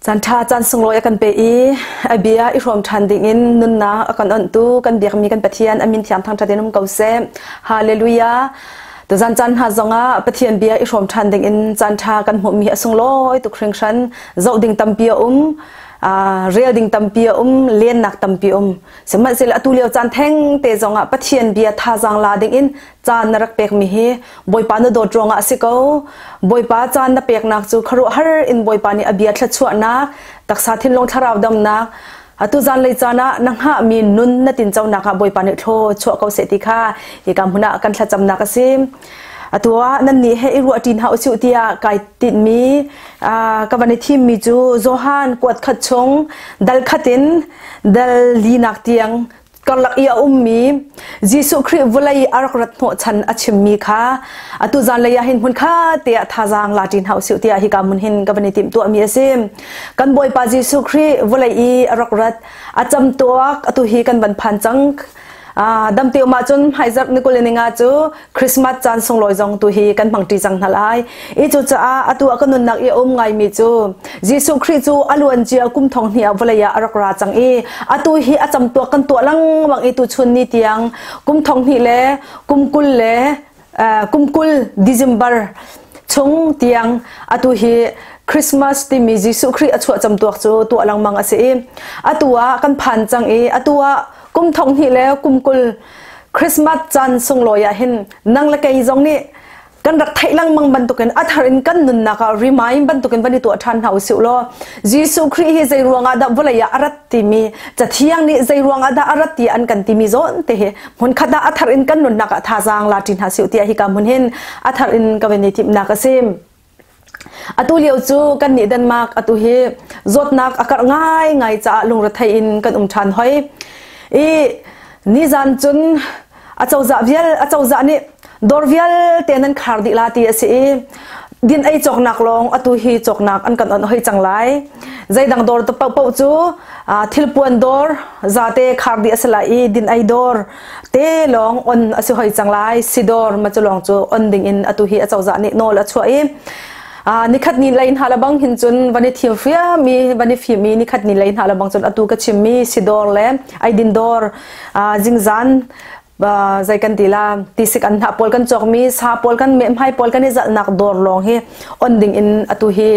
Caan ṭha caan sunglawi a kan pe i a bia i hrawm ṭhan dingin nunnak a kan onhtu kan biakmi kan Pathian a min thiang thangṭhat in um ko seh. Hallelujah. Tuzan caan hna zongah Pathian bia i hrawm ṭhan dingin caan ṭha kan hmuhmi a sunglawi tuk hringhran. Zoh ding tampi a um, rel ding tampi a um, lennak tampi a um. Sihmanhsehlaw atu lio caan theng te zongah Pathian bia thazaang la dingin caan na rak pekmi hi Bawipa na dawt ruangah a si ko. Bawipa caan na peknak cu khuaruahhar in Bawipa nih a bia thluachuahnak, taksa thinlung thlarau damnak, atu zanlei caan ah na hngahmi nun na tinconak ah Bawipa nih thlaw chuah ko seh ti kha hika hmun ah kan thlacamnak a si. Atu ah nannih he i ruah ṭi hna usih tiah kai tinhmi ka van i thimmi cu Johan kuat khat chung dal khat in dal linak tiang karlak i a ummi Jesuh Khrih vawlei a rak rat hnawhchan a chimmi kha atu zanlei ah hin hmun kha te ah thazaang la ṭi hna usih tiah hika hmun hin ka van i timhtuahmi a si. Kan Bawipa Jesuh Khrih vawlei i a rak rat a camtuak atu hi kan van phan cang. Damte um ahcun hmaizarh ni 20 ni nga cu Christmas caan sunglawi zong tu hi kan hmangṭi cang hna lai. I cucaah atu ah ka nunnak i a um ngaimi cu Jesuh Khrih cu a luancia kum thong hnih ah vawlei ah a rak ra cang i atu hi a camtuak kan tuah lengmang i tuchun ni tiang kum thong hnih le kum kul le kum kul December chung tiang atu hi Christmas timi Jesuh Khrih a chuah camtuak cu tuah lengmang a si i atu ah kan phan cang i atu ah kum thong hnih le kum kul Christmas caan sunglawi ah hin nang le kei zong nih kan rak theih lengmang bantukin a thar in kan nunnak ah remind bantukin van i tuah ṭhan hna usih law Jesuh Khrih hi zei ruangah dah vawlei ah a rat timi cathiang nih zei ruangah dah a rat ti an kan timi zawn te hi hmunkhat ah a thar in kan nunnak ah thazaang la ṭi hna sih tiah hika hmun hin a thar in ka van i timhnak a si. Atu lio cu kan nih Denmark atu hi zawtnak a karh ngaingai caah lungrethei in kan um ṭhan hoi. I nizan cun acozah vial acozah nih dawr vialte nan khar dih la ti a si i din ei cawknak lawng atu hi cawknak an kan on hoi cang lai. Zeidang dawr te paohpaoh cu thilpuan dawr zate khar dih a si lai i din ei dawr te lawng on a si hoi cang lai sidor ma cu lawng cu on ding in atu hi acozah nih nawl a chuah i nikhat ni lei hna lebang hin cun van i thim mi van i fim i nikhat ni lei hna lebang cun atu ka chim mi sidor le aidin dor zingzan zei kan ti la tisik an hna pawl kan cawk mi sa pawl kan me hmai pawl kan i zalnak dor lawng hi on ding in atu hi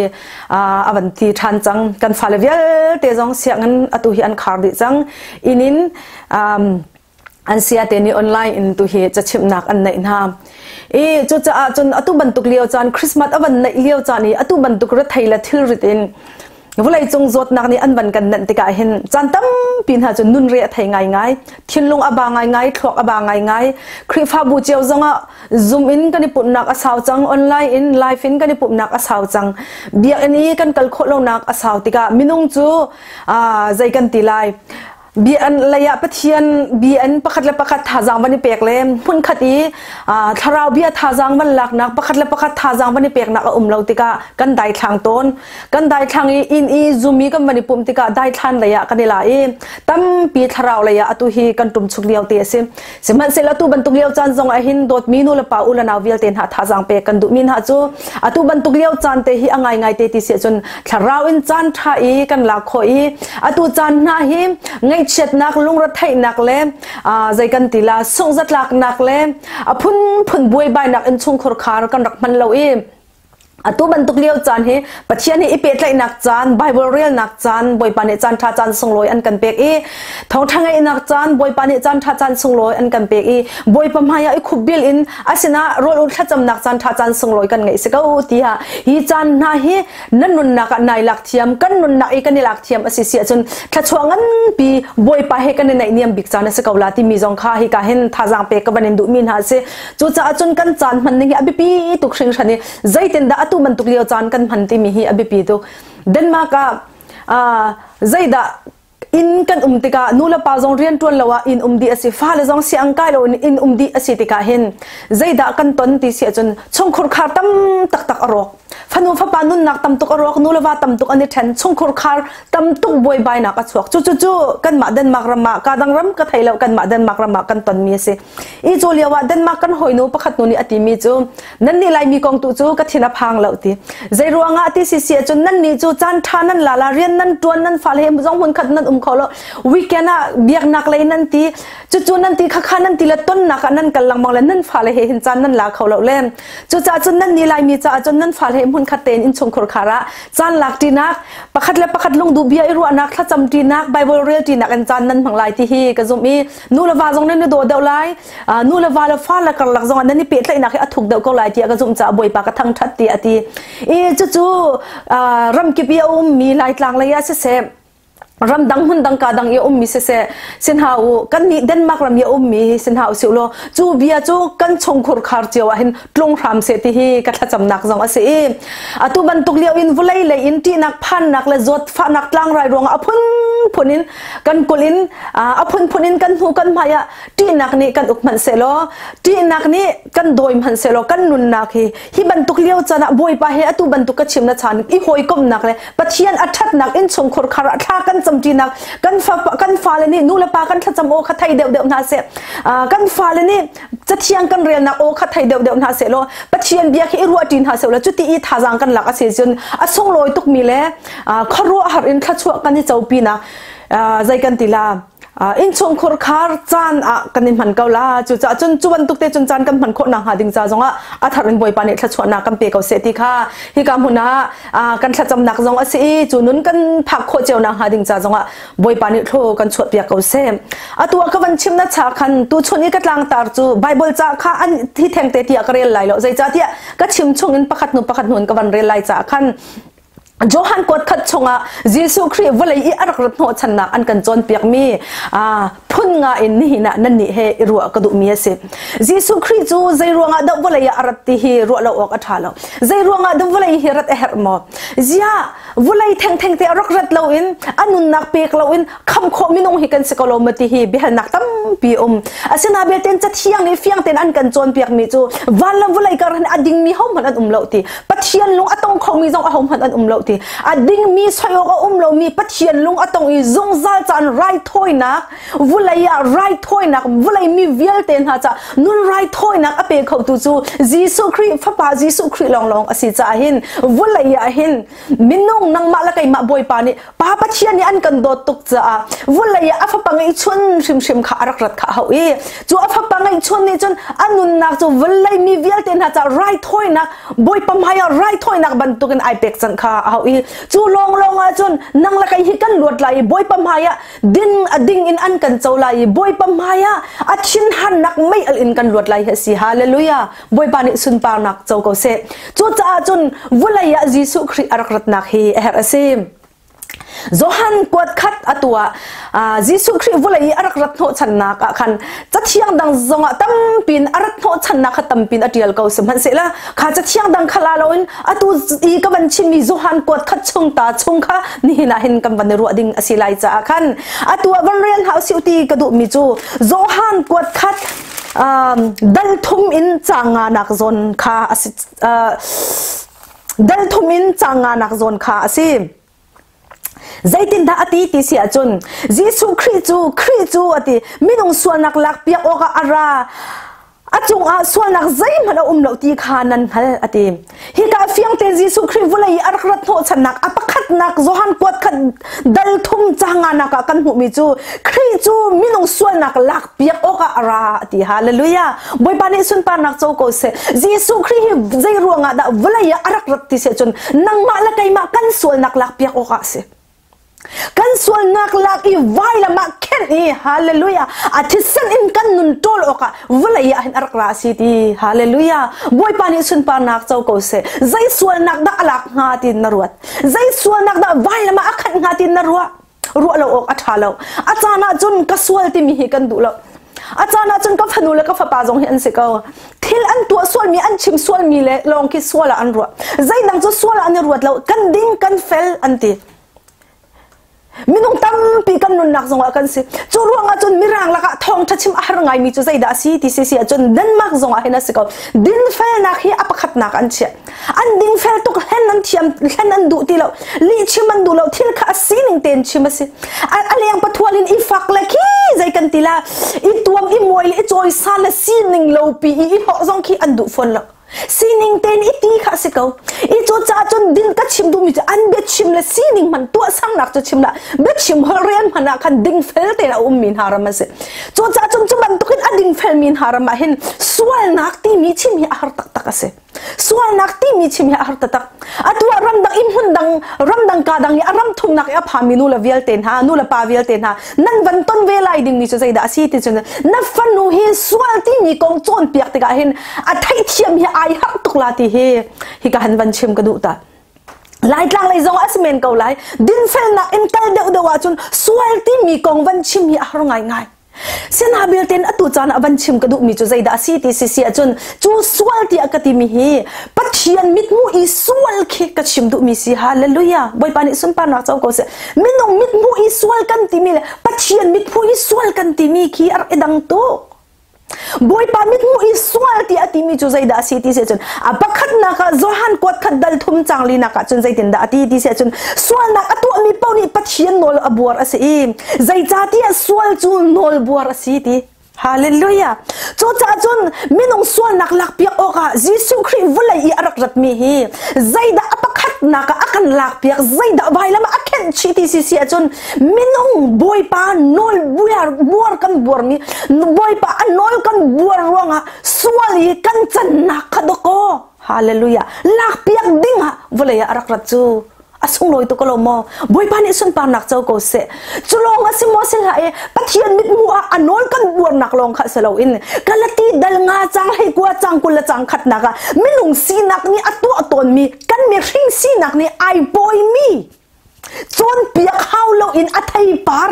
a van ti than cang kan fale vialte zong sianginn atu hi an khar dih cang inin an sia te nih online in tu hi cachimhnak an neih hna i cucaah cun atu bantuk lio caan Christmas a van neih lio caan i atu bantuk rethei le thilrit in vawleicung zawtnak nih an van kan nenh tikah hin caan tampi hna cu nun re a thei ngaingai thinlung a ba ngaingai thluak a ba ngaingai Khrihfabu cio zongah Zoom in kan i pumhnak a sau cang online in live in kan i pumhnak a sau cang biakinn i kan kal khawh lonak a sau tikah minung cu zei kan ti lai bian lei ah Pathian bian pakhat le pakhat thazaang van i pek le hmunkhat i thlarau bia thazaang van laknak pakhat le pakhat thazaang van i peknak a um lo tikah kan daithlang tawn kan daithlang i inn i zum i kan van i pumh tikah daithlan lei ah kan i la i tampi thlarau lei ah atu hi kan tum chuk lio te a si sihmanhsehlaw atu bantuk lio caan zong ah hin dawtmi nu le pa u le nau vialte hna thazaang pek kan duhmi hna cu atu bantuk lio caan te hi a ngaingai te ti si ahcun thlarau in caan ṭha i kan lak khawh i atu caan hna hi ngaihchiatnak lungretheihnak le zei kan ti la sunghzatlaknak le a phunphun buaibainak in chungkhur khar kan rak hman lo i Atu bantuk lio caan hi Pathian hi i pehtlaihnak caan, Bible relnak caan, Bawipa nih caan ṭha caan sunglawi an kan pek i thawngṭha ngaihnak caan, Bawipa nih caan ṭha caan sunglawi an kan pek i Bawipa hmai ah i khupbil in a sinah rawl ul thlacamnak caan ṭha caan sunglawi kan ngeih si ko tiah hi caan hna hi nan nunnak ah nai lak thiam, kan nunnak i kan i lak thiam a si si ahcun thluachuah nganpi Bawipa he kan i naihniam bik caan a si ko la timi zong kha hika hin thazaang pek ka van in duhmi hna a si. Cucaah cun kan caan hman ning hi a biapi tuk hringhran i zeitindah atu bantuk lio caan kan hman timi hi a biapi tuk. Denmark ah zeidah Inn kan um tikah nu le pa zong rian ṭuan lo ah inn um dih a si. Fale zong siang kai lo in inn um dih a si tikah hin zeidah kan ton ti si ahcun chungkhur khar tam taktak a rawk. Fanu fapa nunnak tam tuk a rawk, nu le va tam tuk an i ṭhen, chungkhur khar tam tuk buaibainak a chuak. Cu cu cu kanmah Denmark ram ah ka dang ram ka thei lo kanmah Denmark ram ah kan tonmi a si. I cu lio ah Denmark kan hawinu pakhat nu nih a timi cu nan nih Laimi kong tu cu ka thin a phang lo ti. Zei ruangah ti si si ahcun nan nih cu caan ṭha nan la la rian nan ṭuan nan fale he zong hmun khat nan um kho lo weekend ah biaknak lei nan ti cucu nan ti khakha nan ti le tonnak ah nan kal lengmang le nan fale he hin caan nan la kho lo le cucaah cun nan nih Laimi caah cun nan fale he hmun khat tein innchungkhur khar ah caan lak ṭinak pakhat le pakhat lungduh bia i ruahnak thlacam ṭinak Bible rel ṭinak in caan nan hmang lai ti hi ka zumh i nu le va zong nan i daw deuh lai nu le va le fa le karlak zong ah nan i pehtlaihnak hi a thuk deuh ko lai tiah ka zumh caah Bawipa ka thangṭhat ti a ti i cucu ramkip i a ummi Laitlang lei ah siseh ramdang hmundang ka dang i ummi siseh sin ha u kan nih Denmark ram i ummi sin ha u si law cu bia cu kan chungkhur khar cio ah hin tlung hram seh ti hi ka thlacamnak zong a si i atu bantuk lio in vawlei lei in ṭihnak phannak le zawtfahnak tlangrai ruangah a phunphun in kan kul in a phunphun in kan hnu kan hmai ah ṭihnak nih kan uk hmanh sehlaw ṭihnak nih kan dawi hmanh sehlaw kan nunnak hi hi bantuk lio caan ah Bawipa he atu bantuk ka chim na chan i hawikomhnak le Pathian a ṭhatnak innchungkhur khar ah thla kan camṭinak kan fa kan fale nih nu le pa kan thlacam aw kha thei deuhdeuh hna seh kan fale nih cathiang kan relnak aw kha thei deuhdeuh hna seh law Pathian bia khi i ruahṭi hna seh law cuti i thazaang kan lak a si cun a sunglawi tukmi le khuaruahhar in thluachuah kan i copinak zei kan ti la innchungkhur khar caan ah kan i hman ko la cucaah cun cu bantuk te cun caan kan hman khawh nakhnga ding ca zongah a thar in Bawipa nih thluachuahnak kan pe ko seh ti kha hika hmun ah kan thlacamnak zong a si i cu nun kan phak khawh cio nakhnga ding ca zongah Bawipa nih thlu kan chuah piak ko seh atu ah ka van chim na cha khan tu chun i ka tlangtar cu Bible ca kha an thi theng te tiah ka rel lai lo zeicahtiah ka chim chung in pakhat hnu pakhat hnun ka van rel lai ca khan Johan kuat khat chungah Jesuh Khrih vawlei i a rak rat hnawhchannak an kan cawnpiakmi phun nga in nihin ah nannih he i ruah ka duhmi a si. Jesuh Khrih cu zei ruangah dah vawlei ah a rat ti hi ruah lo awk a ṭha lo. Zei ruangah dah vawlei hi rat a herh maw? Ziah vawlei thengtheng te a rak rat loin a nunnak pek loin kham khawh minung hi kan si ko lo ma ti hi biahalnak tampi um. Asinain belte cathiang nih fiang tein an kan cawnpiakmi cu van le vawlei kar hin a dingmi hohmanh an um lo ti. Pathian lung a tong khomi zong ahohmanh an um lo ti. A dingmi soi awk a um lomi Pathian lung a tong i zungzal caan raithawinak vulei ah raithawinak vulei mi vialte hna ca nun raithawinak a pe khotu cu Jesuh Khrih fapa Jesuh Khrih lawnglawng a si caah hin vulei ah hin minung nangmah le keimah Bawipa nih Pa Pathian nih an kan dawt tuk caah vulei ah a fapa ngeihchun hrimhrim kha a rak rat kha a hauh i cu a fapa ngeihchun nih cun a nunnak cu vawlei mi vialte hna caah raithawinak Bawipa hmai ah raithawinak bantukin ai pek cang kha a hauh i cu lawnglawng ah cun nang le kei hi kan luat lai i Bawipa hmai ah din a ding in an kan co lai i Bawipa hmai ah a thinhannak mei al in kan luat lai hi a si hallelujah Bawipa nih sunparnak co ko seh. Cucaah cun vawlei ah Jesuh Khrih a rak ratnak hi a herh a si. Johan kuat khat atu ah Jesuh Khrih vawlei i a rak rat hnawhchannak ah khan cathiang dang zongah tampin a rat hnawhchannak kha tampin a ṭial ko sihmanhsehlaw kha cathiang dang kha la loin atu i ka van chimmi Johan kuat khat chung ta chung kha nihin ah hin kan van i ruah ding a si lai caah khan atu ah van rel hau siu ti ka duhmi cu Johan kuat khat dal thum in caang nganak zawn kha a si dal thum in caang nganak zawn kha a si zeitindah a ti ti si ahcun Jesuh Khrih cu Khrih cu a ti minung sualnak lak piak awkah a ra a cungah sualnak zeihmanh a um lo ti kha nan hngal a ti Hika fiang tein Jesuh Khrih vawlei i a rak rat hnawhchannak a pakhatnak Johan kuat khat dal thum canganak ah kan hmuhmi cu Khrih cu minung sualnak lak piak awkah a ra ti hallelujah Bawipa nih sunparnak co ko seh Jesuh Khrih hi zei ruangah dah vawlei ah a rak rat ti seh cun nangmah le keimah kan sualnak lak piak awkah a si Kan sualnak lak i vailam ah khenh i hallelujah a thisen in kan nun ṭawl awkah vawlei ah hin a rak ra si ti hallelujah Bawipa nih sunparnak co ko seh zei sualnak dah a lak hnga ti na ruat zei sualnak dah vailam ah a khanh hnga ti na ruah ruah lo awk a ṭha lo a caan ah cun ka sual timi hi kan duh lo a caan ah cun ka fanu le ka fapa zong hi an si ko thil an tuah sualmi an chim sualmi le lawng khi sual ah an ruah zeidang cu sual ah an i ruat lo kan ding kan fel an ti. Minung tampi kan nunnak zongah kan si. Cu ruangah cun mirang lakah thawngṭha chim a har ngaimi cu zeidah a si ti si si ahcun Denmark zongah hin a si ko. Dinfelnak hi a pakhatnak an chiah. An dingfel tuk hlen an thiam hlen an duh ti lo. Lih chim an duh lo. Thil kha a sining tein chim a si. A leng pathual in i fak le khi zei kan ti la i tuam i muai le i cawisan le sining lo pi i i hlawh zong khi an duh fawn lo. Sining tein i ti kha a si ko. I cu caah cun din ka chim duhmi cu an biachim le sining hman tuahsangnak cu chim lah biachim holh rian hman ah khan dingfel tein a ummi hna ram an si. Cu caah cun cu bantukin a dingfelmi hna ram ah hin sualnak timi chim hi a har taktak a si. Sualnak timi chim hi a har taktak. Atu ah ramdang in hmun dang ramdang ka dang i a ram thumnak i a phami nu le vialte hna nu le pa vialte hna nan van ton ve lai dingmi cu zeidah a si ti cun na fanu hi sual timi kong cawnpiak tikah hin a theihthiam hi ai harh tuk la ti hi hika han van chim ka duh ta. Laitlang lei zong a si men ko lai. Dinfelnak in kal deuh deuh ahcun sual timi kong van chim hi a har ngaingai. Sinabil ten atu caan ah van chim ka duhmi cu zeidah a si ti si si ahcun cu sual tiah ka timi hi Pathian mithmuh i sual khi ka chim duhmi si. Hallelujah. Bawipa nih sunparnak co ko seh. Minung mithmuh i sual kan timi le Pathian mithmuh i sual kan timi khi a rak i dang tuk. Bawipa mithmuh i sual ti a timi cu zeidah a si ti si ahcun a pakhatnak ah Johan kuat khat dal thum cang linak ah cun zeitindah a ti ti si ahcun sualnak a tuahmi paoh nih Pathian nawl a buar a si i zeicahtiah sual cu nawl buar a si ti. Hallelujah. Cucaah cun minung sualnak lakpiak awkah Jesuh Khrih vawlei i a rak ratmi hi zeidah a pakhatnak ah a kan lakpiak zeidah vailam ah a khenh chih ti si si ahcun minung Bawipa nawl buar buar kan buarmi Bawipa a nawl kan buar ruangah sual i kan cannak kha dawkaw hallelujah lakpiak ding ah vawlei ah a rak rat cu a sunglawi tuk lo maw Bawipa nih sunparnak co ko seh cu lawng a si maw si hlah e Pathian mithmuh ah a nawl kan buarnak lawng kha si loin Galati dal nga cang hei kua cang kul le cang khatnak ah minung sinak nih a tuah tawnmi kan mihring sinak nih ai pawimi Cawnpiak hau loin a theipar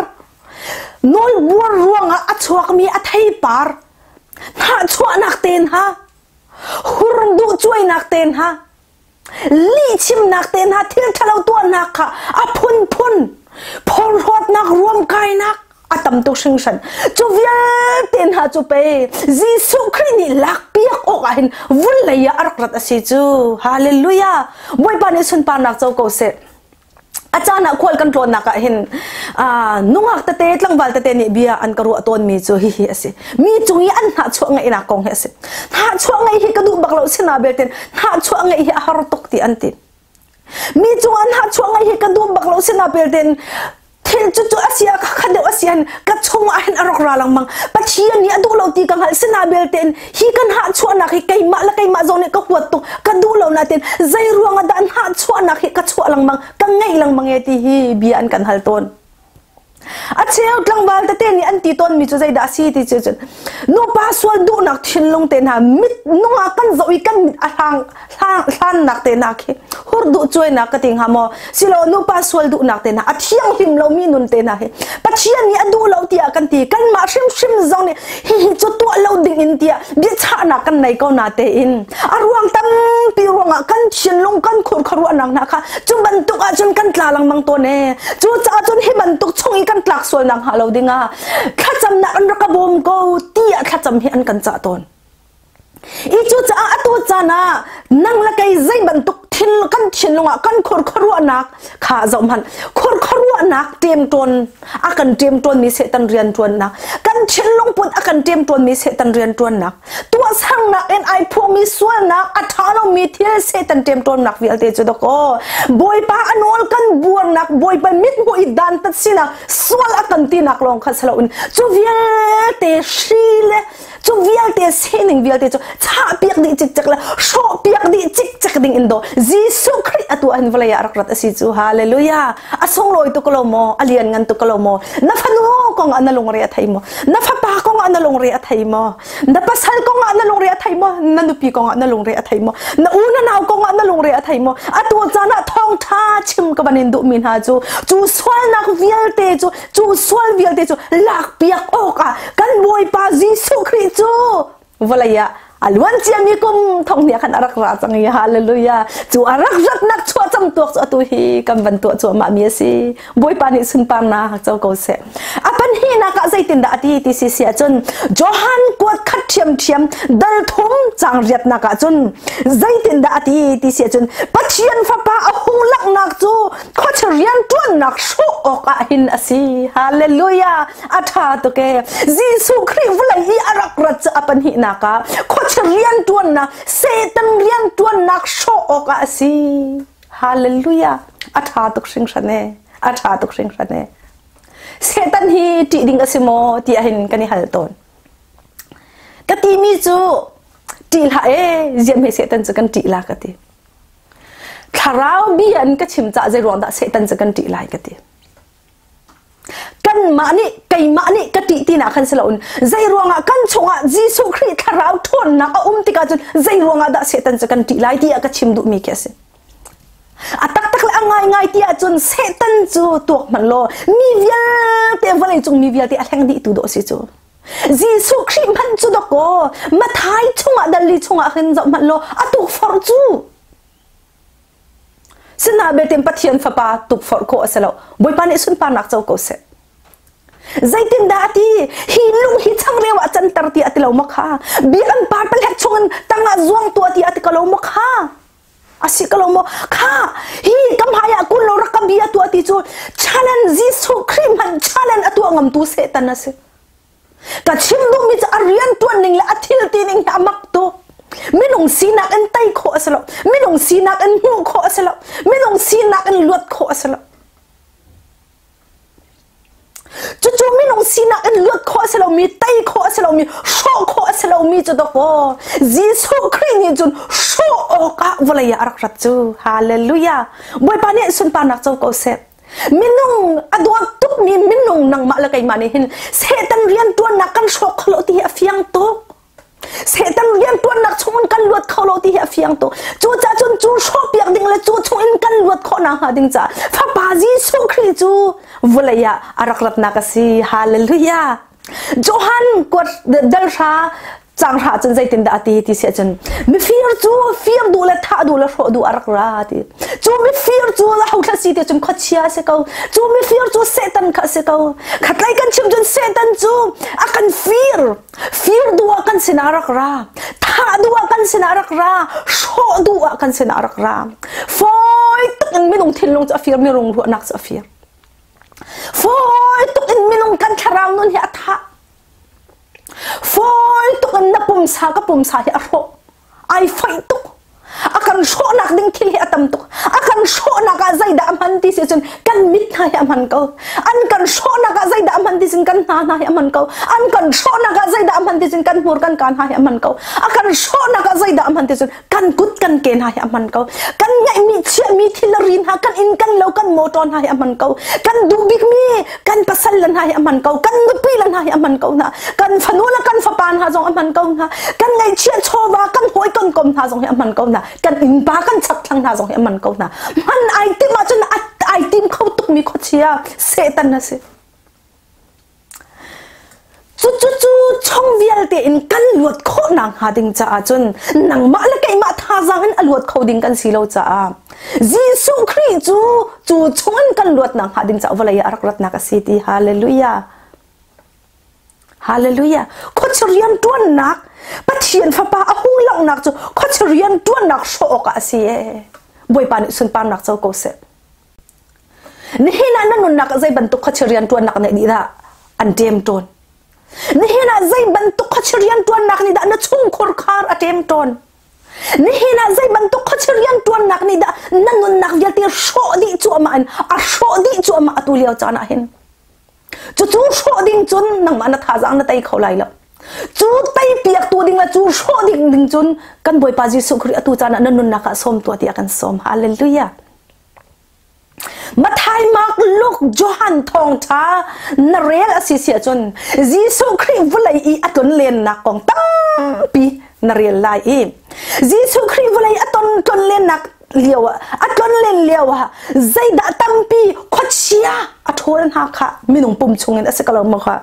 nawlbuar ruangah a chuakmi a theipar hnahchuahnak te hna hur duhcuainak te hna lihchimnak te hna thil ṭhalo tuahnak kha a phunphun phorhlawtnak ruamkainak a tam tuk hringhran cu vialte hna cu pei Jesuh Khrih nih lakpiak awk ah hin vawlei ah a rak rat a si cu hallelujah Bawipa nih sunparnak co ko seh a caan ah khual kan tlawnnak ah hin nungak tete tlangval tete nih bia an ka ruah tawnmi cu hihi a si mi cung i an hnahchuah ngeihnak kong hi a si hnahchuah ngeih hi ka duh bak lo sina belte hnahchuah ngeih hi a har tuk ti an ti Mi cung an hahchuah ngai hi ka duh bak lo sina pelten thil cu cu asia kha kha deuh asian ka chung ah hin a rak ra lengmang Pathian nih a duh lo ti ka hngalh sina belten hi kan hahchuahnak hi keimah le keimah zong nih ka huat tuk ka duh lo natin zei ruang ah dah an hahchuahnak hi ka chuah lengmang ka ngeih lengmang e ti hi bia an kan hal tawn A cheu tlangval tete nih an ti tawnmi cu zeidah a si ti cu cun nupa sual duhnak thinlung te hna mit nungak kan zoh i kan mit a hlang hlannak te hna khi hur duh cuainak ka ti hnga maw silo nupa sual duhnak te hna a thianghlim lomi nun te hna hi Pathian nih a duh lo tiah kan ti kanmah hrimhrim zong nih hihi cu tuah lo ding in tiah biachahnak kan nei ko na tein a ruang tampi ruangah kan thinlung kan khur khuaruahnak hna kha cu bantuk ahcun kan tla lengmang tawn e cu caah cun hi bantuk chung i kan tlak sualnak hnga lo dingah thlacamnak an rak ka bawm ko tiah thlacam hi an kan cah tawn I cucaah atu caan ah nang le kei zei bantuk thil kan thinlung ah kan khur khuaruahnak kha zoh hmanh khur khuaruahnak ṭemṭawn a kan ṭemṭawnmi Satan rianṭuannak kan thinlung put a kan ṭemṭawnmi Satan rianṭuannak tuahsernak in ai phuahmi sualnak a ṭha lomi thil Satan ṭemṭawnnak vialte cu dakaw Bawipa a nawl kan buarnak Bawipa mithmuh i dantat sinak sual a kan tinak lawng kha si loin cu vialte hri le cu vialte sining vialte cu chahpiak dih cikcek le hrawhpiak dih cikcek ding in daw Jesuh Khrih atu ahhin vawlei ah rak rat a si cu hallelujah a sunglawi tuk lo maw a lian ngan tuk lo maw na fanu kong ah na lungre a thei maw na fapa kong ah na lungre a thei maw na pasal kong ah na lungre a thei maw na nupi kong ah na lungre a thei maw na u na nau kong ah na lungre a thei maw atu caan ah thawngtha chim ka van in duhmi hna cu cu sualnak vialte cu cu sual vialte cu lakpiak awkah kan Bawipa Jesuh Khrih cu vawlei ah A luan ciami kum thong hnih khan a rak ra cang i hallelujah. Cu a rak ratnak chuah cang tuak cu atu hi kan van tuah cuahmah mi a si. Bawipa nih sunparnak co ko seh. A panhnihnak ah zeitindah a ti ti si si ahcun Johan kuat khat ṭhiamṭhiam dal thum cang riatnak ahcun zeitindah a ti ti si ahcun Pathian Fapa a hung langhnak cu khuachia rianṭuannak hrawh awk ah hin a si. Hallelujah! A ṭha tuk ee. Jesuh Khrih vawlei i a rak rat cu a pahnihnak ah khuachia rianṭuannak Satan rianṭuannak hrawh awk ah a si. Hallelujah! A ṭha tuk hringhran ee. A ṭha tuk hringhran ee. Satan hi ṭih ding a si maw ti ahhin kan i hal tawn. Ka timi cu ṭih hlah ee, ziam he Satan cu kan ṭih la ka ti. Thlarau bia in ka chim cah zei ruang dah Satan cu kan ṭih lai ka ti. Kanmah nih keimah nih ka ṭih tinak khan si loin zei ruangah kan chungah Jesuh Khrih thlarau ṭhawnnak a um tikah cun zei ruangah dah Satan cu kan ṭih lai tiah ka chim duhmi khi a si. A taktak le a ngaingai ti ahcun Satan cu tuak hmanh law mi vialte vawleicung mi vialte a hleng dihtu dawh si cu. Jesuh Khrih hmanh cu dawkaw Mathai chungah dalli chungah hin zoh hmanh law a tukforh cu Sinain belte Pathian Fapa tukforh khawh a si lo. Bawipa nih sunparnak co ko seh. Zeitindah a ti? Hi lung hi changreu ah canter ti a ti lo maw kha? Biakam par palek chungin tangah zuang tuah ti a ti ko lo maw kha? A si ko lo maw? Kha hi kam hmai ah kun lo rak ka bia tuah ti cu challenge Jesuh Khrih hmanh challenge a tuah ngamtu Satan a si. Ka chim duhmi cu a rian ṭuan ning le a thil ti ning hi a mak tuk. Minung sinak in tei khawh a si lo. Minung sinak in hmuh khawh a si lo. Minung sinak in luat khawh a si lo. Cucu minung sinak in luat khawh a si lomi, tei khawh a si lomi, hrawh khawh a si lomi cu dawkaw Jesuh Khrih nih cun hrawh awkah vawlei ah a rak rat cu. Hallelujah. Bawipa nih sunparnak co ko seh. Minung a dawt tukmi minung nangmah le keimah nih hin Satan rianṭuannak kan hrawk kho lo ti hi a fiang tuk. Satan rianṭuannak chungin kan luat kho lo ti hi a fiang tuk. Cucaah cun cu hrawhpiak ding le cu chungin kan luat khawh nakhnga ding caah Fapa Jesuh Khrih cu vawlei ah a rak ratnak a si. Hallelujah. Johan kuat dalhra canghra cun zeitindah a ti ti si ahcun mifir cu fir duh le thah duh le hrawh duh a rak ra ti cu mifir cu ho thla si ti cun khuachia a si ko cu mifir cu Satan kha a si ko khatlei kan chim cun Satan cu a kan fir fir duh ah kan sinah rak ra thah duh ah kan sinah rak ra hrawh duh ah kan sinah rak ra fawi tuk in minung thinlung cu a fir mirung ruahnak cu a fir Fawi tuk in minung kan thlarau nun hi a thah. Fawi tuk in na pumsa ka pumsa hi a hrawh. Ai foih tuk. A kan hrawhnak ding thil hi a tam tuk. A kan hrawhnak ah zeidah a hman ti si cun kan mit hna hi a hman ko. An kan hrawhnak ah zeidah a hman ti cun kan hna hna hi a hman ko. An kan hrawhnak ah zeidah a hman ti cun kan hmur kan ka hna hi a hman ko. A kan hrawhnak ah zeidah a hman ti cun kan kut kan ke hna hi a hman ko kan ngeihmi chiahmi thil ri hna kan inn kan lo kan motor hna hi a hman ko kan duh bikmi kan pasal le hna hi a hman ko kan nupi le hna hi a hman ko hna kan fanu le kan fapa hna zong a hman ko hna kan ngaihchiah chawva kan hawi kan kom hna zong hi a hman ko hna kan innpa kan chakthlang hna zong hi a hman ko hna hman ai tim ahcun ai tim kho tukmi khuachia Satan a si Cucu chung vialte in kan luat khawh nakhnga ding caah cun nangmah le keimah thazaang in a luat kho ding kan si lo caah Jesuh Khrih cu cu chung in kan luat nakhnga ding caah vawlei ah a rak ratnak a si ti hallelujah. Hallelujah. Khuachia rianṭuannak Pathian Fapa a hung langhnak cu khuachia rianṭuannak hrawh awkah a si ee. Bawipa nih sunparnak co ko seh. Nihin ah na nunnak ah zei bantuk khuachia rianṭuannak nih nih dah an ṭem tawn? Nihin ah zei bantuk khuachia rianṭuannak nih dah na chungkhur khar a ṭem tawn? Nihin ah zei bantuk khuachia rianṭuannak nih dah na nunnak vialte hrawh dih cuahmah in a hrawh dih cuahmah atu lio caan ah hin? Cucu hrawh ding cun nangmah na thazaang na tei kho lai lo. Cu tei piaktu ding le cu hrawh ding ding cun kan Bawipa Jesuh Khrih atu caan ah na nunnak ah sawm tuah tiah kan sawm. Hallelujah. Matthai, Mark, Luke, Johan thawngṭha na rel a si si ahcun Jesuh Khrih vawlei i a tlonlennak kong tampi na rel lai i Jesuh Khrih vawlei a ton tlonlennak lio ah a tlonlen lio ah zeidah tampi khuachia a ṭhawl hna kha minung pum chungin a si ko lo maw kha?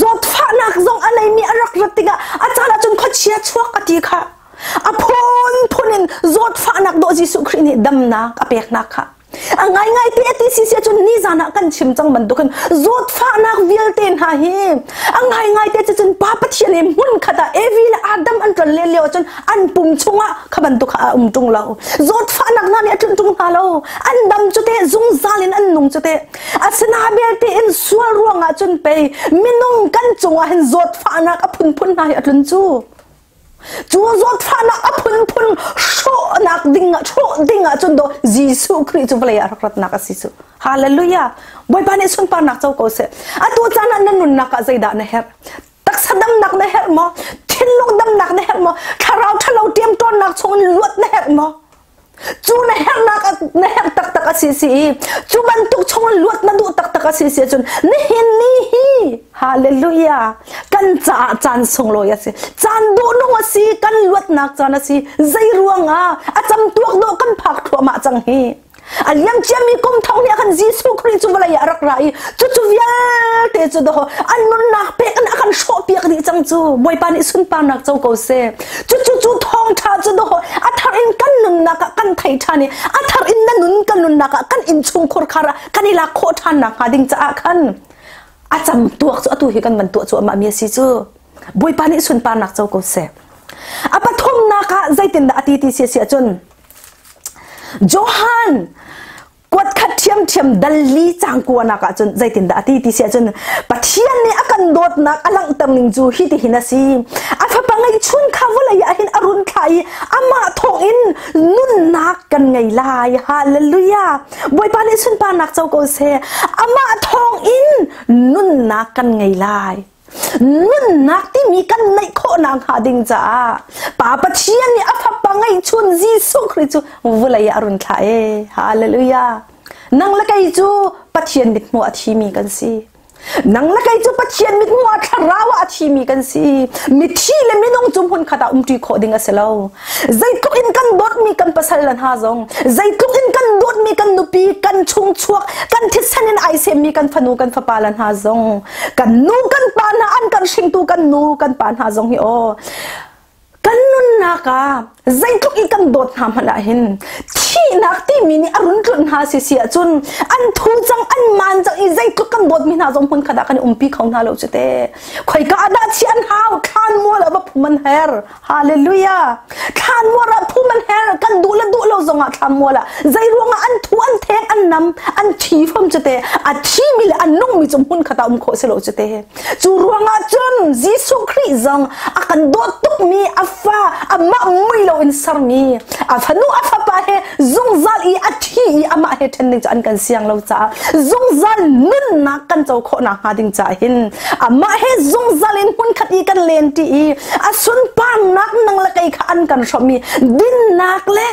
Zawtfahnak zong a neimi a rak rat tikah a caan ahcun khuachia chuak a ti kha. A phunphun in zawtfahnak dawh Jesuh Khrih nih damnak a peknak kha. A ngaingai te a ti si si ahcun nizan ah kan chim cang bantukin zawtfahnak vialte hna hi a ngaingai te cu cun Pa Pathian he hmun khat ah Evi le Adam an ṭon len lio ahcun an pum chungah kha bantuk kha a um ṭung lo. Zawtfahnak hna nih a ṭunh ṭung hna lo. An dam cu te zungzal in an nung cu te. Asina belte in sual ruangah cun pei minung kan cungah hin zawtfahnak a phunphun hna hi a tlun cu. Cu zawtfahnak a phunphun hrawhnak ding ah hrawh ding ah cun do Jesuh Khrih cu vawlei ah rak ratnak a si cu. Hallelujah. Bawipa nih sunparnak co ko seh. Atu caan ah na nunnak ah zeidah na herh? Taksa damnak na herh maw? Thinlung damnak na herh maw? Thlarau ṭhalo ṭemṭawnnak chungin luat na herh maw? Cu na herhnak na herh taktak a si si i cu bantuk chungin luat na duh taktak a si si ahcun nihin ni hi hallelujah kan caah caan sunglawi a si caan duhnung a si kan luatnak caan a si zei ruangah a cam tuak dawh kan phak thluahmah cang hi A liam ciami kum thong nih khan Jesuh Khrih cu vawlei ah a rak ra i cucu vialte cu dawh an nunnak pek in a kan hrawhpiak dih cang cu Bawipa nih sunparnak co ko seh. Cucu cu thawngṭha cu dawh a thar in kan nunnak ah kan thei ṭhan i a thar in na nun kan nunnak ah kan innchungkhur khar ah kan i lak khawh ṭhan nakhnga ding caah khan a cam tuak cu atu hi kan van tuah cuahmah mi a si cu. Bawipa nih sunparnak co ko seh. A pathumnak ah zeitindah a ti ti si a si ahcun Johan kuat khat ṭhiamṭhiam dal li cang kuanak ahcun zeitindah a ti ti si ahcun Pathian nih a kan dawtnak a langhter ning cu hi ti hin a si. A fapa ngeihchun kha vawlei ah hin a run thlah i amah thawngin nunnak kan ngei lai. Hallelujah! Bawipa nih sunparnak co ko seh. Amah thawngin nunnak kan ngei lai. Nunnak timi kan neih khawhnak hnga ding caah Pa Pathian nih a fapa ngeihchun Jesuh Khrih cu vawlei ah a run thlah ee. Hallelujah. Nang le kei cu Pathian mithmuh a thimi kan si. Nang le kei cu Pathian mithmuh ah thlarau ah a thimi kan si. Mithi le minung cu hmunkhat ah umṭi khawh ding a si lo. Zeitluk in kan dawtmi kan pasal le hna zong, zeitluk in kan dawtmi kan nupi, kan chungchuak, kan thisen in ai semmi kan fanu, kan fapa le hna zong, kan nu kan pa hna an kan hringtu kan nu kan pa hna zong hi aw kan nunnak ah zeitluk i kan dawt hna hmanh ah hin thihnak timi nih a run tlunh hna si si ahcun an thu cang an maan cang i zeitluk kan dawtmi hna zong hmun khat ah kan i umpi kho hna lo cu te khoika ah dah chi an hau thlan mual ah va phum an her Hallelujah. Thlan mual ah phum an her kan duh le duh lo zongah thlan mual ah zei ruangah an thu an theng an nam an thi fam cu te a thi mi le an nung mi cu hmun khat ah um khawh si lo cu te cu ruangah cun Jesuh Khrih zong a kan dawt tuk mi a fa amah mui lo in sermi a fanu a fapa he zungzal i a thi i amah he ṭhen ding cu an kan siang lo caah zungzal nunnak kan co khawh nakhnga ding caah hin amah he zungzal in hmunkhat i kan len ṭi i a sunparnak nang le kei kha an kan hrawmh i dinnak le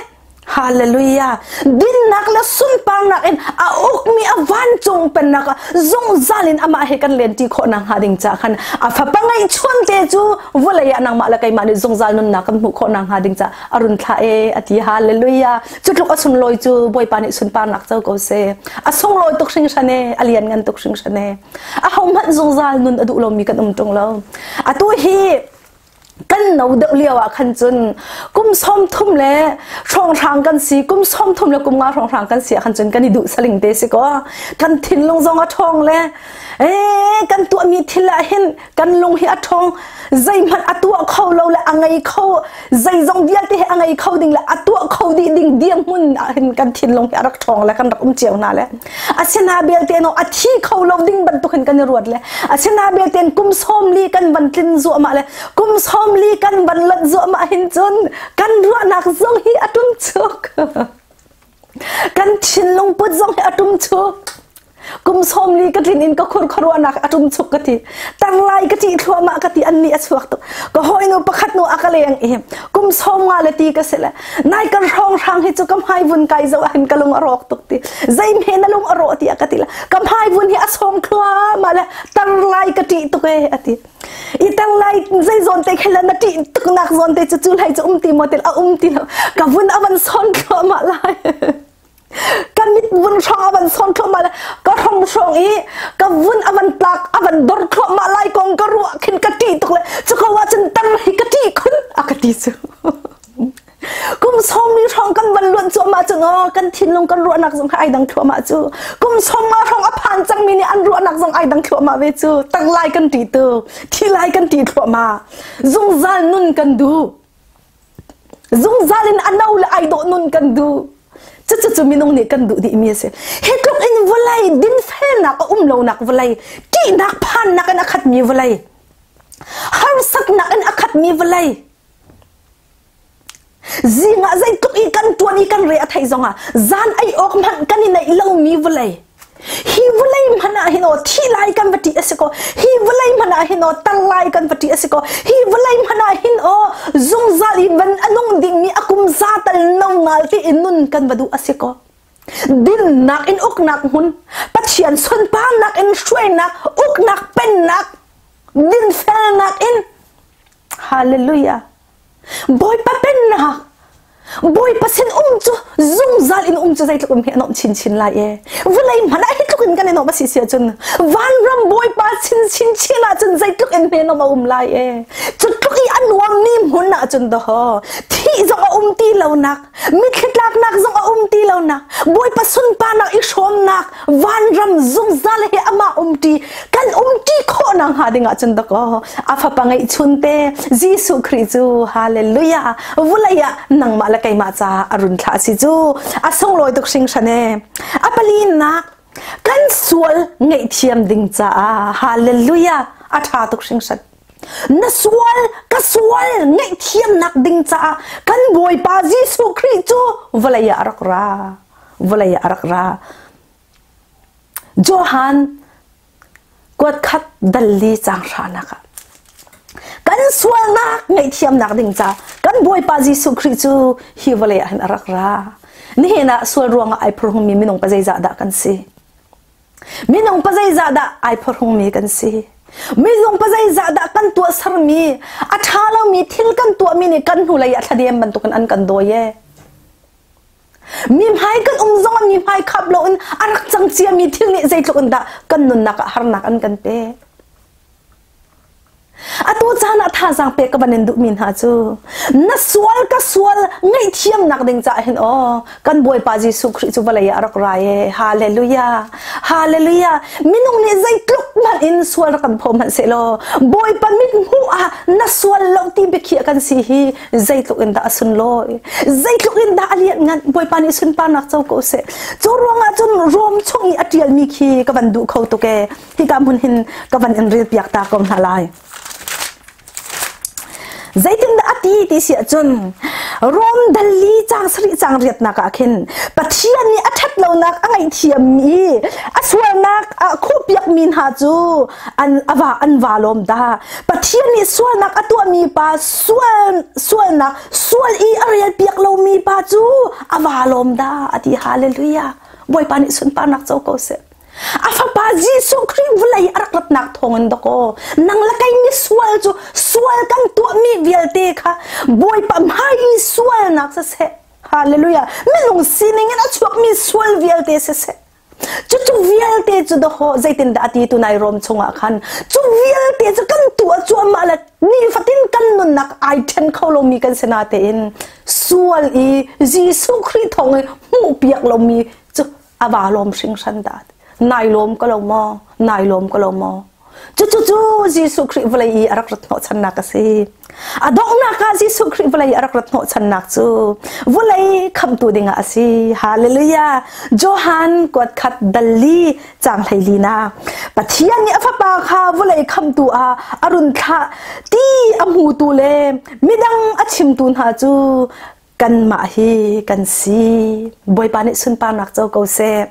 Hallelujah. Dinnak le sunparnak in a ukmi a vancung pennak ah zungzal in amah he kan lenṭi khawh nakhnga ding ca khan a fapa ngeihchun te cu vawlei ah nangmah le keimah nih zungzal nunnak kan hmuh khawh nakhnga ding ca a run thlah e a ti hallelujah. Cu tluk a sunlawi cu Bawipa nih sunparnak co ko seh. A sunglawi tuk hringhran e, a lianngan tuk hringhran e. Ahohmanh zungzal nun a duh lomi kan um ṭung lo. Atu hi kan no deuh lio ah khan cun kum 30 le hrawnghrang kan si kum 30 le kum nga hrawnghrang kan si ah khan cun kan i duh saling te si ko kan thinlung zong a ṭhawng le ee kan tuahmi thil ah hin kan lung hi a ṭhawng zeihmanh a tuah kho lo le a ngei kho zeizong vialte hi a ngei kho ding le a tuah kho dih ding dirhmun ah hin kan thinlung hi a rak ṭhawng le kan rak um cio hna le asina belte no a thi kho lo ding bantuk hin kan i ruat le asina belte kum 40 kan van tlin zuahmah le kum 40 kan van lanh zuahmah hin cun kan ruahnak zong hi a tum chuk kan thinlung put zong hi a tum chuk kum 40 ka tlin in ka khur khuaruahnak a tum chuk ka ti tanglai ka ṭih thluahmah ka ti an nih a chuak tuk ka hawinu pakhat nu a ka leng i kum 50 le ti ka si le nai kan hrawng hrang hi cu ka hmai vun kai zo ah hin ka lung a rawk tuk ti zei hme na lung a rawh ti a ka ti la ka hmai vun hi a sawng thluahmah le tarlai ka ṭih tuk e a ti i tarlai zei zawn te khin le na ṭih tuk nak zawn te cu cu hlei cu um ti maw ti a um ti lo ka vun a van sawn thluahmah lai kan mit vun hrawng a van sawn thluahmah le ka hrawng. hrom hrawng i ka vun a van tlak a van dor thluahmah lai kong ka ruah khin ka ṭih tuk le cu ko ah cun tar hi ka ṭih khun a ka ti cu. Kum sawmli hrawng kan van luan cuahmah cu no kan thinlung kan ruahnak zong kha ai dang thluahmah cu. Kum 50 hrawng a phan cangmi nih an ruahnak zong ai dang thluahmah ve cu. Tang lai kan ṭih tu, thi lai kan ṭih thluahmah. Zungzal nun kan duh. Zungzal in a no le ai dawh nun kan duh. Cucu cu minung nih kan duh dihmi a si. Hi tluk in vawlei dinfelnak a um lonak vawlei, ṭihnak phannak in a khatmi vawlei, harsatnak in a khatmi vawlei, zing ah zeitluk i kan ṭuan i kan re a theih zongah zan ei awk hmanh kan i neih lomi vawlei hi vawlei hmanh ah hin aw thi lai kan va ṭih a si ko hi vawlei hmanh ah hin aw tar lai kan va ṭih a si ko hi vawlei hmanh ah hin aw zungzal i van a nung dingmi a kum za tal no ngal te in nun kan va duh a si ko dinnak in uknak hmun Pathian sunparnak in hruainak uknak pennak dinfelnak in Hallelujah. Bawipa pennak Bawipa sin um cu zungzal in um cu zeitluk um hi a nuam chinchin lai e. Vawlei hmanh ah hi tluk in kan i nuam a si si ahcun vanram Bawipa sin chinchin ahcun zeitluk in hme nuam a um lai e. Cu tluk i a nuammi hmun ahcun dawhaw thih zong a um ti lonak mitthli tlaknak zong a um ti lonak Bawipa sunparnak i hrawmnak vanram zungzal he amah umṭi kan umṭi khawh nak hnga ding ahcun dakaw a fapa ngeihchun te Jesuh Khrih cu hallelujah vulei ah nangmah le keimah caah a run thlah si cu a sunglawi tuk hringhran e a palinak kan sual ngaihthiam ding caah hallelujah a ṭha tuk hringhran na sual ka sual ngaihthiamnak ding caah kan Bawipa Jesuh Khrih cu vawlei ah a rak ra vawlei ah a rak ra. Johan kuat khat dalli cang hranak ah kan sualnak ngaihthiamnak ding ca kan Bawipa Jesuh Khrih cu hi vawlei ah hin a rak ra. Nihin ah sual ruangah ai phurhungmi minung pa zeizah dah kan si? Minung pa zeizah dah ai phurhungmi kan si? Minung pa zeizah dah kan tuahsermi a ṭha lomi thil kan tuahmi nih kan hnulei ah thladem bantukin an kan dawi e. Mi hmai kan um zong mi hmai khap loin a rak cang ciami thil nih zeitluk in dah kan nunnak ah harnak an kan pek. Atu caan ah thazaang pek ka van in duhmi hna cu na sual ka sual ngaihthiamnak ding caah hin aw kan Bawipa Jesuh Khrih cu vawlei ah a rak ra e hallelujah hallelujah minung nih zeitluk hmanh in sual rak kan phaw hmanh sehlaw Bawipa mit hmuh ah na sual lo ti biakhiah kan si hi zeitluk in dah a sunlawi zeitluk in dah a lianngan bawipa nih sunparnak co ko seh cu ruangah cun Rom chung i a ṭialmi khi ka van duh kho tuk ee hika hmun hin ka van in rel piak ta ko hna lai zeitindah a ti ti si ahcun Rom dalli cang sarih cang riatnak ah khin Pathian nih a ṭhat lonak a ngaihthiammi a sualnak a khuhpiakmi hna cu an ava an va lawm dah Pathian nih sualnak a tuahmi pa sual sualnak sual i a rel piak lomi pa cu a va lawm dah a ti hallelujah Bawipa nih sunparnak co ko seh a fapa Jesuh Khrih vawlei a rak ratnak thawngin dakaw nang le kei mi sual cu sual kan tuahmi vialte kha Bawipa hmai i sualnak siseh hallelujah minung sining in a chuakmi sual vialte siseh Cucu vialte cu dawhaw zeitindah a ti tu nai Rom chungah khan cu vialte cu kan tuah cuahmah le nifatin kan nunnak ai ṭhen kho lomi kan si natein sual i Jesuh Khrih thawng i hmuhpiak lomi cu a va lawm hringhran dah nai lawm ko lo maw nai lawm ko lo maw Cucu cu Jesuh Khrih vawlei i a rak rat hnawhchannak a si. A donghnak ah Jesuh Khrih vawlei a rak rat hnawhchannak cu vawlei khamhtu dingah a si. Hallelujah! Johan kuat khat dalli cang hleili na. Pathian nih a fapa kha vawlei khamhtu ah a run thlah ti a hmutu le midang a chimtu hna cu kanmah hi kan si. Bawipa nih sunparnak co ko seh.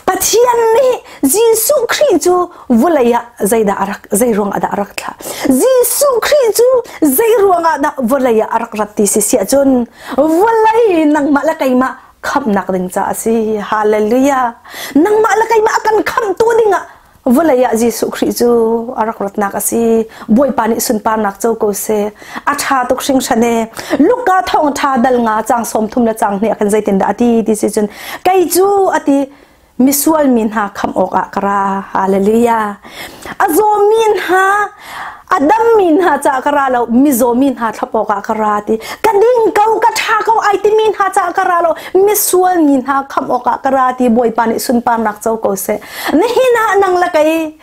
Pathian nih Jesuh Khrih cu vawlei ah zeidah a rak zei ruang ah dah a rak thlah? Jesuh Khrih cu zei ruang ah dah vawlei ah a rak rat ti si siah cun vawlei nangmah le keimah khamhnak ding caah a si. Hallelujah. Nangmah le keimah a kan khamhtu dingah vawlei ah Jesuh Khrih cu a rak ratnak a si. Bawipa nih sunparnak co ko seh. A ṭha tuk hringhran e. Luka thawngṭha dal nga cang 30 le cang hnih ah khan zeitindah a ti ti si cun kei cu a ti. Misual mi hna khamh awkah ka ra. Hallelujah. A zawmi hna, a dammi hna caah ka ra lo, mizaw mi hna thlop awkah ka ra ti. Ka ding ko, ka ṭha ko ai timi hna caah ka ra lo, misual mi hna khamh awkah ka ra ti. Bawipa nih sunparnak co ko seh. Nihin ah nang le kei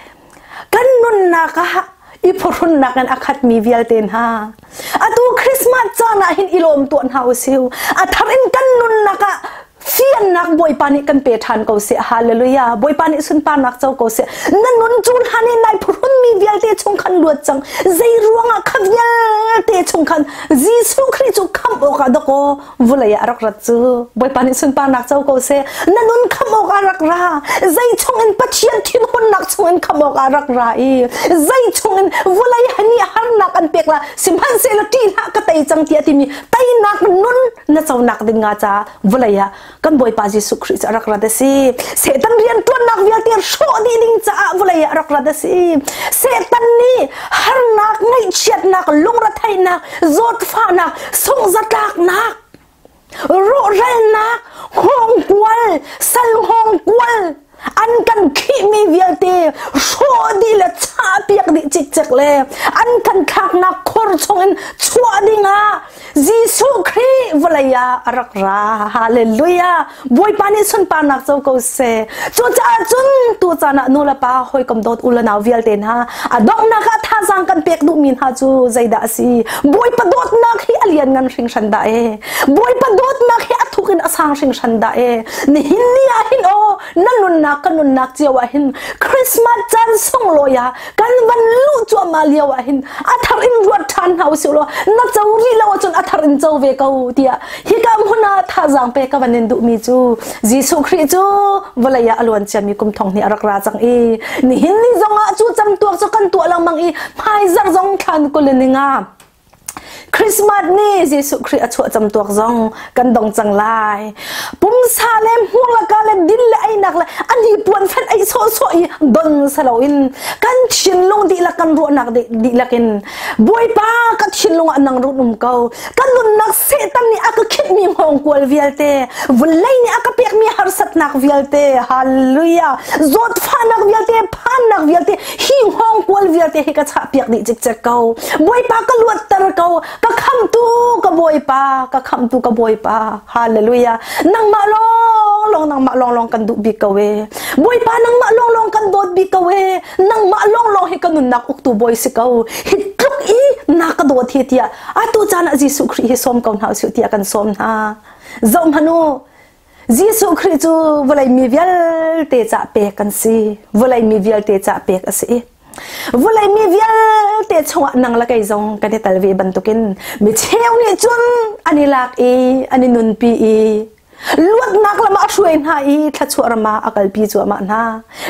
kan nunnak ah i phuhrunnak in a khatmi vialte hna atu Christmas caan ah hin i lawm tuah hna usih. A thar in kan nunnak ah fiannak Bawipa nih kan pe ṭhan ko seh. Hallelujah. Bawipa nih sunparnak co ko seh. Na nun cu hlan in nai phuhrunmi vialte chung khan luat cang. Zei ruangah kha vialte chung khan Jesuh Khrih cu khamh awkah dakaw vulei ah rak rat cu. Bawipa nih sunparnak co ko seh. Na nun khamh awkah rak ra. Zei chungin Pathian thinhunnak chungin khamh awkah rak ra i zei chungin vulei nih harnak an pek la sihmanhsehlaw ṭih hlah, ka tei cang tiah timi teinak nun na conak ding nga caah vawlei ah kan Bawipa Jesuh Khrih cu a rak rat a si. Satan rianṭuannak vialte hrawh dih ding caah vawlei ah a rak rat a si. Satan nih harnak, ngaihchiatnak, lungretheihnak, zawtfahnak, sungzatlaknak, rawhralnak, hngawngkual, sal hngawngkual an kan khihmi vialte hrawh dih le chahpiak dih cikcek le an kan thlaknak khor chungin chuah dingah Jesuh Khrih vawlei ah a rak ra. Hallelujah. Bawipa nih sunparnak co ko seh. Cucaah cun tu caan ah nu le pa hawikom dawt u le nau vialte hna a donghnak ah thazaang kan pek duhmi hna cu zeidah a si? Bawipa dawtnak hi a lian ngan hringhran dah e. Bawipa dawtnak hi a thuk in a sang hringhran dah e. Nihin ni ah hin aw na nunnak ka nunnak cio ah hin Christmas caan sunglawi ah kan van luh cuahmah lio ah hin a thar in ruat ṭhan hna usih law na co rih lo ahcun a thar in co ve ko tiah hika hmun ah thazaang pe ka van in duhmi cu Jesuh Khrih cu vawlei ah a luan ciami kum thong hnih a rak ra cang i nihin ni zong ah cu camtuak cu kan tuah lengmang i hmaizarh zong thlan kul in nga Christmas ni Jesuh Khrih a chuah camtuak zong kan dong cang lai. Pumsa le hmurlaka le din le einak le ani puan fenh ei sawhsawh i don saloin kan thinlung dihlak kan ruahnak dihlak in Bawipa ka thinlung ah nang run um ko. Ka nunnak Satan nih a ka khitmi hngawngkual vialte, vawlei nih a ka pekmi harsatnak vialte, hallelujah, zawtfahnak vialte, phannak vialte, hi hngawngkual vialte hi ka chahpiak dih cikcek ko. Bawipa ka luatter ko, ka khamtu ka Bawipa, ka khamtu ka Bawipa. Hallelujah. Nangmah lawng lawng, nangmah lawng lawng kan duh bik ko e. Bawipa nangmah lawng lawng kan dawt bik ko e. Nangmah lawng lawng hi ka nunnak uktu bawi si ko. Hi tluk i na ka dawt hi tiah atu caan ah Jesuh Khrih hi sawm ko hna usih tiah kan sawm hna. Zoh hmanh u, Jesuh Khrih cu vawlei mi vialte cah pek kan si. Vawlei mi vialte cah pek a si. Vawlei mi vialte chungah nang le kei zong kan i tel ve bantukin mi cheu nih cun an i lak i an i nunpi i luatnak lam ah a hruai hna i thluachuah ram ah a kalpi cuahmah hna.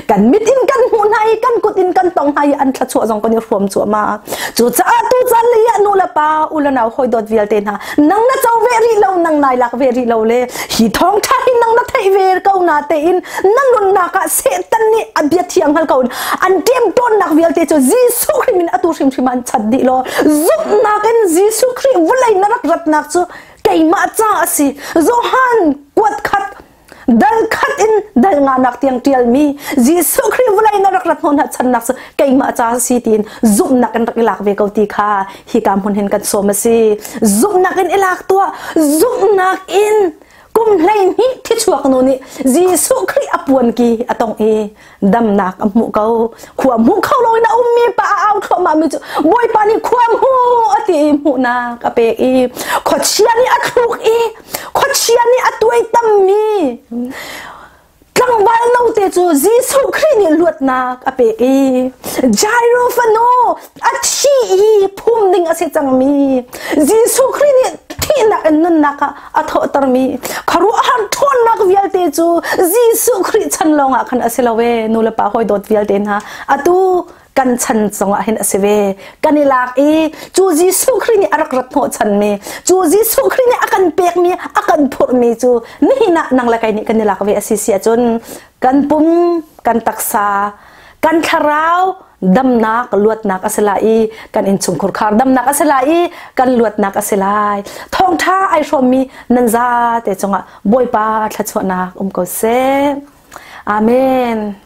Kan mit in kan hmuh hna i kan kut in kan tong hna i an thluachuah zong kan i hrawm cuahmah. Cucaah tucaan lei ah nu le pa u le nau hawi dawt vialte hna nang na co ve rih lo nang nai lak ve rih lo le hi thawngṭha hi nang na theih ve ko na tein na nunnak ah Satan nih a bia thiang hngal ko an ṭemṭawnnak vialte cu Jesuh Khrih min atu hrimhrim an chat dih law zumhnak in Jesuh Khrih vawlei na rak ratnak cu keimah ca a si. Johan kuat khat dal khat in dal nganak tiang ṭialmi Jesuh Khrih vawlei na rak rat hnawh channak cu keimah ca si tiin zumhnak in rak i lak ve ko ti kha hika hmun hin kan sawm a si. Zumhnak in i lak tuah. Zumhnak in kum 12 thichuak nu nih Jesuh Khrih a puan ki a tong i damnak a hmuh ko. Khua hmu kho loin a ummi pa a au thluahmah mi cu Bawipa nih khua hmu a ti i hmuhnak a pek i khuachia nih a thluk i khuachia nih a tuaitammi tlangval note cu Jesuh Khrih nih luatnak a pek i Jairo fanu a thi i phum ding a si cangmi Jesuh Khrih nih thihnak in nunnak ah a thawhtermi khuaruahhar ṭhawnnak vialte cu Jesuh Khrih chan lawngah khan a si lo e. Nu le pa hawi dawt vialte hna, atu kan chan zongah hin a si ve. Kan i lak i cu Jesuh Khrih nih a rak rat hnawh chanmi, cu Jesuh Khrih nih a kan pekmi, a kan phurhmi cu nihin ah nang le kei nih kan i lak ve a si si ahcun kan pum, kan taksa, kan thlarau damnak, luatnak a si lai i kan innchungkhur khar damnak a si lai i kan luatnak a si lai. Thawngṭha ai hrawmmi nan zate cungah Bawipa thluachuahnak um ko seh. Amen.